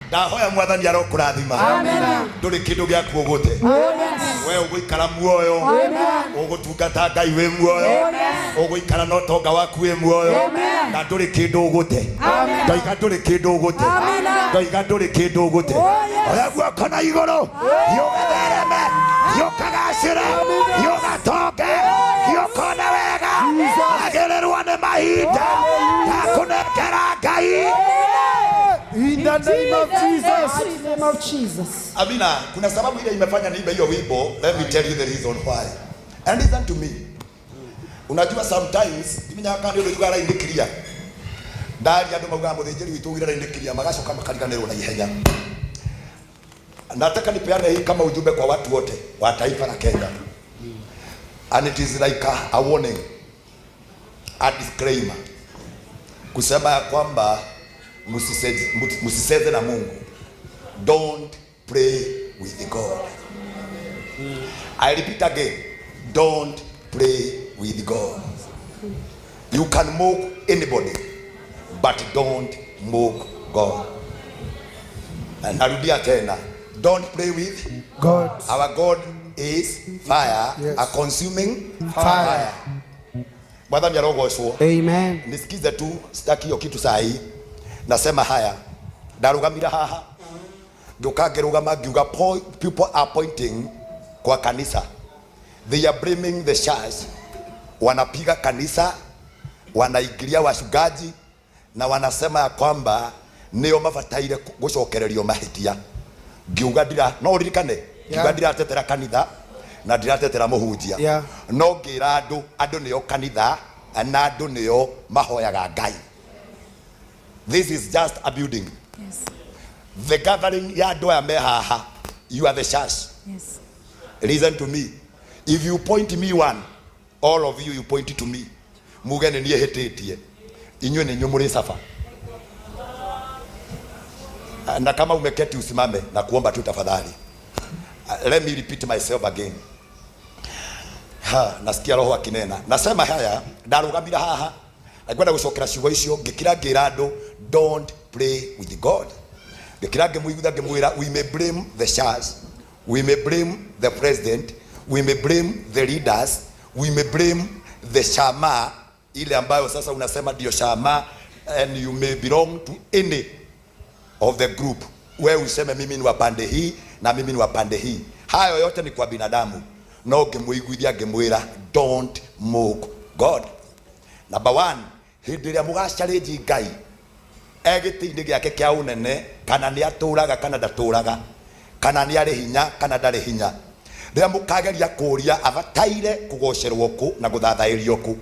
Ndahoya Mwathani arokũrathima. Ndũrĩ kĩndũ gĩaku ũgũte. We ũgũikara muoyo, ũgũtungata Ngai wĩ muoyo, ũgũikara na ũtonga waku wĩ muoyo, na ndũrĩ kĩndũ ũgũte. Ndoiga ndũrĩ kĩndũ ũgũte. Ndoiga ndũrĩ kĩndũ ũgũte. Oya guoko na igũrũ, thiĩ ũgathereme, thiĩ ũkagacĩre, thiĩ ũgatonge, thiĩ ũkone wega. Agĩrĩrwo nĩ mahinda ndakũnengera Ngai. In the name of Jesus. In the name of Jesus. Amina, kuna sababu ile imefanya niimbe hiyo wimbo. Let me tell you the reason why. And listen to me. Unajua, sometimes imenyaga kana nĩ ũndũ njugaga raini clear. Ndaria andũ maugaga mũthĩnjĩri witũ ugire raini clear, magacoka makariganĩrwo na ihenya. Nataka nipeane hii kama ujumbe kwa watu wote wa taifa la Kenya. And it is like a warning, a disclaimer. Kusema ya kwamba msiseze na Mungu. Don't play with God. I repeat again, don't play with God. You can mock anybody, but don't mock God. Na narudia tena, don't play with God. Our God is fire, Yes. a consuming Fire. fire. Mwathani arogocwo. Amen. Nisikize tu, sitaki hiyo kitu saa hii. Nasema haya, ndarugamira haha, ngĩũka ngĩrũgama ngiuga people are pointing kwa kanisa, they are blaming the church, wanapiga kanisa, wanaingilia wachungaji na wanasema ya kwamba nĩo mabataire gũcokererio mahĩtia. Ngiuga ndira no ũririkane ngiuga ndiratetera kanitha na ndiratetera mũhunjia, no ngĩra andũ, andũ nĩo kanitha na andũ nĩo mahoyaga Ngai. This is just a building. The gathering ya andũ aya me haha, you are the church. Listen to me. If you point me one, all of you, you point to me, muge nĩ niĩ hĩtĩtie, inyuĩ nĩ inyuĩ mũrĩ suffer. Na kama umeketi, usimame na kuomba tu tafadhali. Let me repeat myself again. Ha, nasikia Roho akinena. Nasema haya, ndarugamira haha ngwenda gucokera ciugo icio, ngikira ngira andu, don't play with God. Ngikira ngĩmũiguitha, ngĩmwĩra, we may blame the church, we may blame the president, we may blame the leaders, we may blame the chama ile ambayo sasa unasema ndio chama, and you may belong to any of the group. We useme mimi ni wa pande hii na mimi ni wa pande hii, hayo yote ni kwa binadamu. No ngĩmũiguithia, ngĩmwĩra, don't mock God. Number one, hĩndĩ ĩrĩa mũgachallenge Ngai egĩtĩ-inĩ gĩake kĩa ũnene, kana nĩ atũraga kana ndatũraga, kana nĩ arĩ hinya kana ndarĩ hinya, rĩrĩa mũkageria kũũria abataire kũgocerwo kũ na gũthathaĩrio kũ,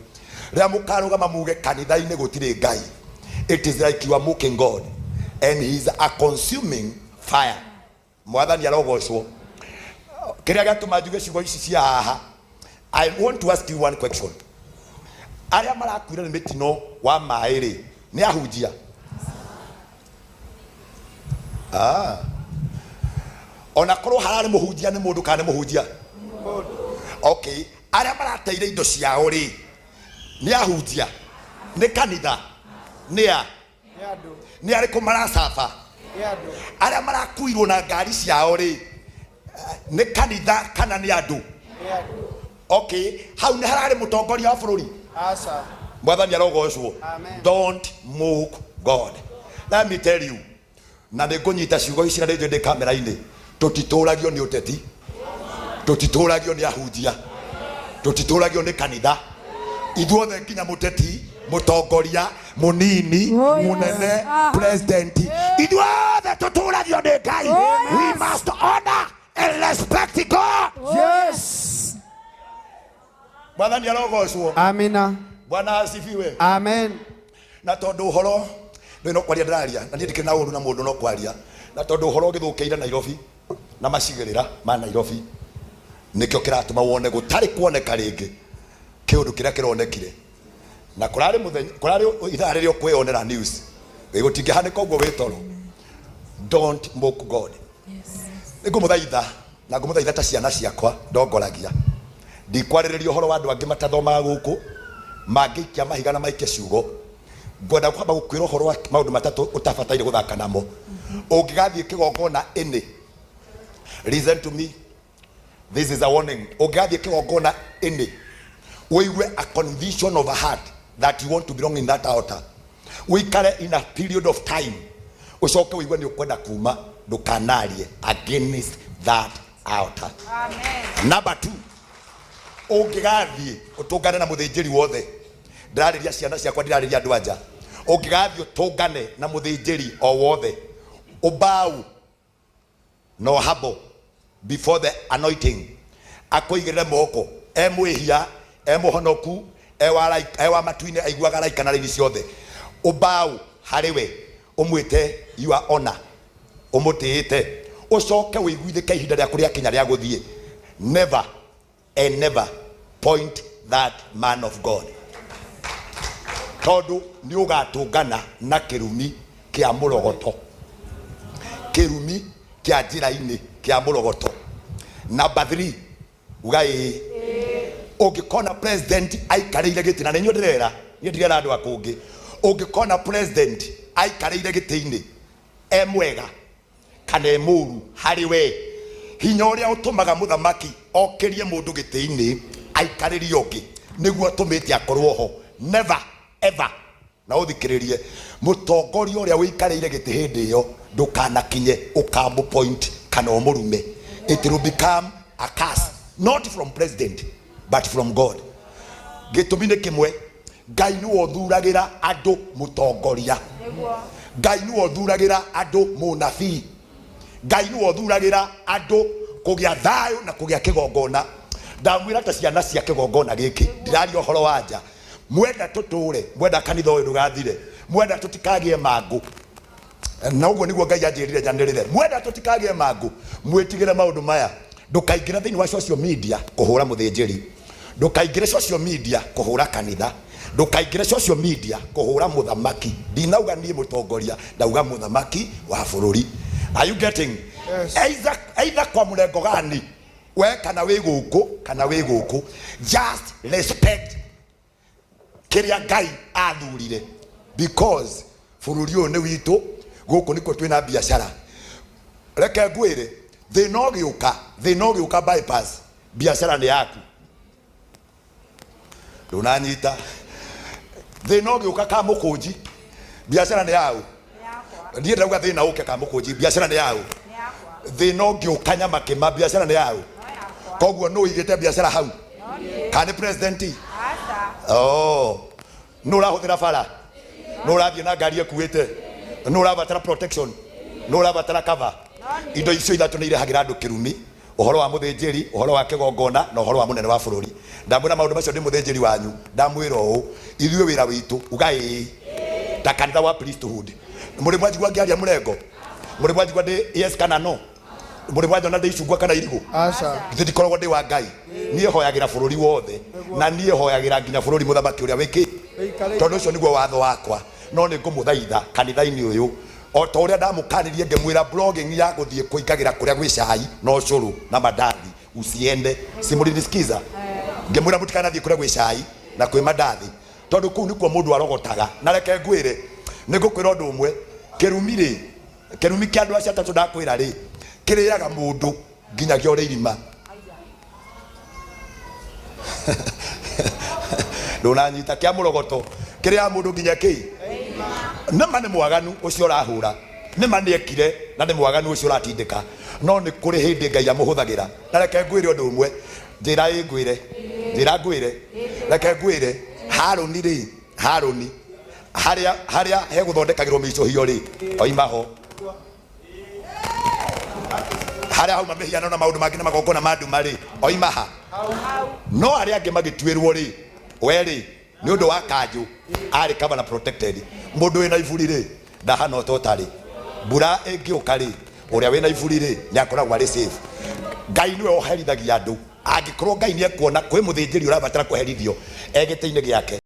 rĩrĩa mũkarũgama muge kanitha-inĩ gũtirĩ Ngai, it is like you are mocking God, and he is a consuming fire. Mwathani arogocwo. Kĩrĩa gĩatũma njuge ciugo ici cia haha, I want to ask you one question. Arĩa marakuire nĩ mĩtino wa maĩ rĩ, nĩ ahunjia? Ah. Ona korwo hararĩ mũhunjia, nĩ mũndũ kana nĩ mũhunjia? Okay, arĩa marateire indo ciao rĩ, nĩ ahunjia? Nĩ kanitha? Nĩ a nĩ arĩkũ maracaba? Arĩa marakuirwo na ngari ciao rĩ, nĩ kanitha kana nĩ andũ? Okay, hau nĩ hararĩ mũtongoria wa bũrũri? Aca. Mwathani arogocwo. Amen. Don't mock God. Let me tell you, na nĩ ngũnyita ciugo ici na nĩ njũĩ ndĩ kamera-inĩ, tũtitũragio nĩ ũteti, tũtitũragio nĩ ahunjia, tũtitũragio nĩ kanitha. Ithuothe, nginya mũteti, mũtongoria mũnini, Oh, yes. mũnene, Ah. president, ithuothe tũtũragio nĩ Ngai. Oh, We yes. must honor and respect God. Yes. Mwathani arogocwo. Amina. Bwana asifiwe. Amen. Na tondũ ũhoro nĩ no kwaria ndĩraria, na niĩ ndikĩrĩ na ũru na mũndũ, no kwaria, na tondũ ũhoro ũgĩthũkĩire Nairobi na macigĩrĩra ma Nairobi, nĩkĩo kĩratũma wone gũtarĩ kuoneka rĩngĩ kĩũndũ kĩrĩa kĩronekire na kũrarĩ mũthenya, kũrarĩ ithaa rĩrĩa ũkwĩyonera news gũtingĩhanĩka ũguo wĩ toro. Don't mock God. Nĩ ngũmũthaitha na ngũmũthaitha ta ciana ciakwa ndongoragia. Ndikwarĩrĩria ũhoro wa andũ angĩ matathomaga gũkũ, mangĩikia mahiga na maikie ciugo. Ngwenda kwamba gukwira uhoro wa maundu matatu utabataire guthaka namo. Ungigathie kigongona ini, listen to me, this is a warning. Ungigathie kigongona ini uigue a conviction of a heart that you want to belong in that altar, uikare in a period of time, ucoke uigue ni ukwenda kuma, ndukanarie against that altar. Amen. Number 2, ungigathie utungane na muthinjiri wothe, ndirariria ciana ciakwa, ndirariria andu anja, ungigathie utungane na muthinjiri o wothe, ubau no habo before the anointing, akuigirire moko, e mwihia, e muhonoku, e wa e wa matuine, aiguaga raika na raini ciothe, ubau harĩ we, umwite your honor, umutiite, ucoke wiguithike ihinda rĩaku rĩakinya rĩa gũthiĩ. Never and never point that man of God, tondu ni ugatungana na kirumi kia murogoto, kirumi kia njira-ini kia murogoto. Number 3, ugai ungikona president aikarĩire gĩtĩ, na nĩ ndĩrera, niĩ ndirera andũ a kũngĩ, ungikona president aikarĩire gĩtĩ-inĩ e mwega kana e mũru harĩ we, hinya ũrĩa ũtũmaga mũthamaki okĩrie mũndũ gĩtĩ-inĩ aikarĩrie ũngĩ nĩguo atũmĩte akorwo ho. Never ever, na ũthikĩrĩrie, mũtongoria ũrĩa ũikarĩire gĩtĩ hĩndĩ ĩyo ndũkanakinye ũkamũ point kana ũmũrume. It will become a curse, not from president but from God. Gĩtũmi nĩ kĩmwe, Ngai nĩwe ũthuragĩra andũ mũtongoria, Ngai nĩwe ũthuragĩra andũ mũnabii, Ngai nĩwe ũthuragĩra andũ kũgĩa thayũ na kũgĩa kĩgongona. Ndamwĩra ta ciana cia kĩgongona gĩkĩ, ndĩraria ũhoro wa nja, mwenda tũtũre, mwenda kanitha ũyũ ndũgathire, mwenda tũtikagĩe mangũ, na ũguo nĩguo Ngai anjĩrire njanĩrĩre, mwenda tũtikagĩe mangũ, mwĩtigĩre maũndũ maya. Ndũkaingĩre thĩinĩ wa social media kũhũra mũthĩnjĩri, ndũkaingĩre social media kũhũra kanitha, ndũkaingĩre social media kũhũra mũthamaki. Ndinauga niĩ mũtongoria, ndauga mũthamaki wa bũrũri. Are you getting? Yes. Either kwa mũrengo gani we, kana wĩ gũkũ kana wĩ gũkũ, just respect kĩrĩa Ngai athurire, because bũrũri ũyũ nĩ witũ, gũkũ nĩkuo twĩna biacara. Reke ngwĩre, thĩna ũgĩũka, thĩna ũgĩũka bypass, biacara nĩ yaku. Ndũnanyita? Thĩna ũgĩũka ka mũkũnji, biacara nĩ yau. Niĩ ndauga thĩna ũke ka mũkũnji, biacara nĩ yau. Thĩna ũngĩũka nyamakĩma, biacara nĩ yau. Koguo nũ ũigĩte biacara hau? Kana nĩ president? Oh, nũ ũrahũthĩra bara? Nũ ũrathiĩ na ngari ĩkuĩte? Nũ ũrabatara protection? Nũ ũrabatara cover? Indo icio ithatũ nĩ irehagĩra andũ kĩrumi, ũhoro wa mũthĩnjĩri, ũhoro wa kĩgongona na ũhoro wa mũnene wa bũrũri. Ndamwĩra maũndũ macio ndĩ mũthĩnjĩri wanyu, ndamwĩra ũũ, ithuĩ wĩra witũ uga ĩĩ ta kanitha wa priesthood. Mũrĩ mwanjigua ngĩaria mũrengo? Mũrĩ mwanjigua ndĩ yes kana no? Mũrĩ mwanjona ndĩ icungwa kana irigũ? Aca. Githĩ ndikoragwo ndĩ wa Ngai? Niĩ hoyagĩra bũrũri wothe, na niĩ hoyagĩra nginya bũrũri mũthamaki ũrĩa wĩkĩ, tondũ ũcio nĩguo watho wakwa. No nĩ ngũmũthaitha kanitha-inĩ ũyũ, o ta ũrĩa ndamũkanirie ngĩmwĩra blogging ya gũthiĩ kũingagĩra kũrĩa gwĩ cai na ũcũrũ na mandathi, usiende. Si mũlinisikiza? Ngĩmwĩra mũtikanathiĩ kũrĩa gwĩ cai na kwĩ mandathi, tondũ kũu nĩkuo mũndũ arogotaga. Na reke ngwĩre, nĩ ngũkwĩra ũndũ ũmwe, kĩrumi rĩ, kĩrumi kĩa andũ acio atatũ ndakwĩra rĩ, kĩrĩaga mũndũ nginyagia ũrĩ irima. Ndũnanyita? Kĩa mũrogoto kĩrĩaga mũndũ nginya kĩ nĩma nĩ mwaganu ũcio ũrahũra, nĩma nĩ ekire na nĩ mwaganu ũcio ũratindĩka, no nĩ kũrĩ hĩndĩ Ngai amũhũthagĩra. Na reke ngwĩre ũndũ ũmwe, njĩra ĩ ngwĩre, njĩra ngwĩre, reke ngwĩre, Harũni rĩ, Harũni harĩa harĩa hegũthondekagĩrwo mĩicũhio rĩ, oima ho harĩa hauma mĩhianano na maũndũ mangĩ na magongona ma nduma rĩ, oima ha. No arĩa angĩ magĩtuĩrwo rĩ, we rĩ, nĩ ũndũ wa kanjũ arĩ cover na protected. Mũndũ wĩna iburi rĩ, ndahana ũta ũtarĩ. Mbura ĩngĩũka rĩ, ũrĩa wĩna iburi rĩ, nĩ akoragwo arĩ safe. Ngai nĩwe ũherithagia andũ. Angĩkorwo Ngai nĩ ekuona kwĩ mũthĩnjĩri ũrabatara kũherithio e gĩtĩ-inĩ gĩake.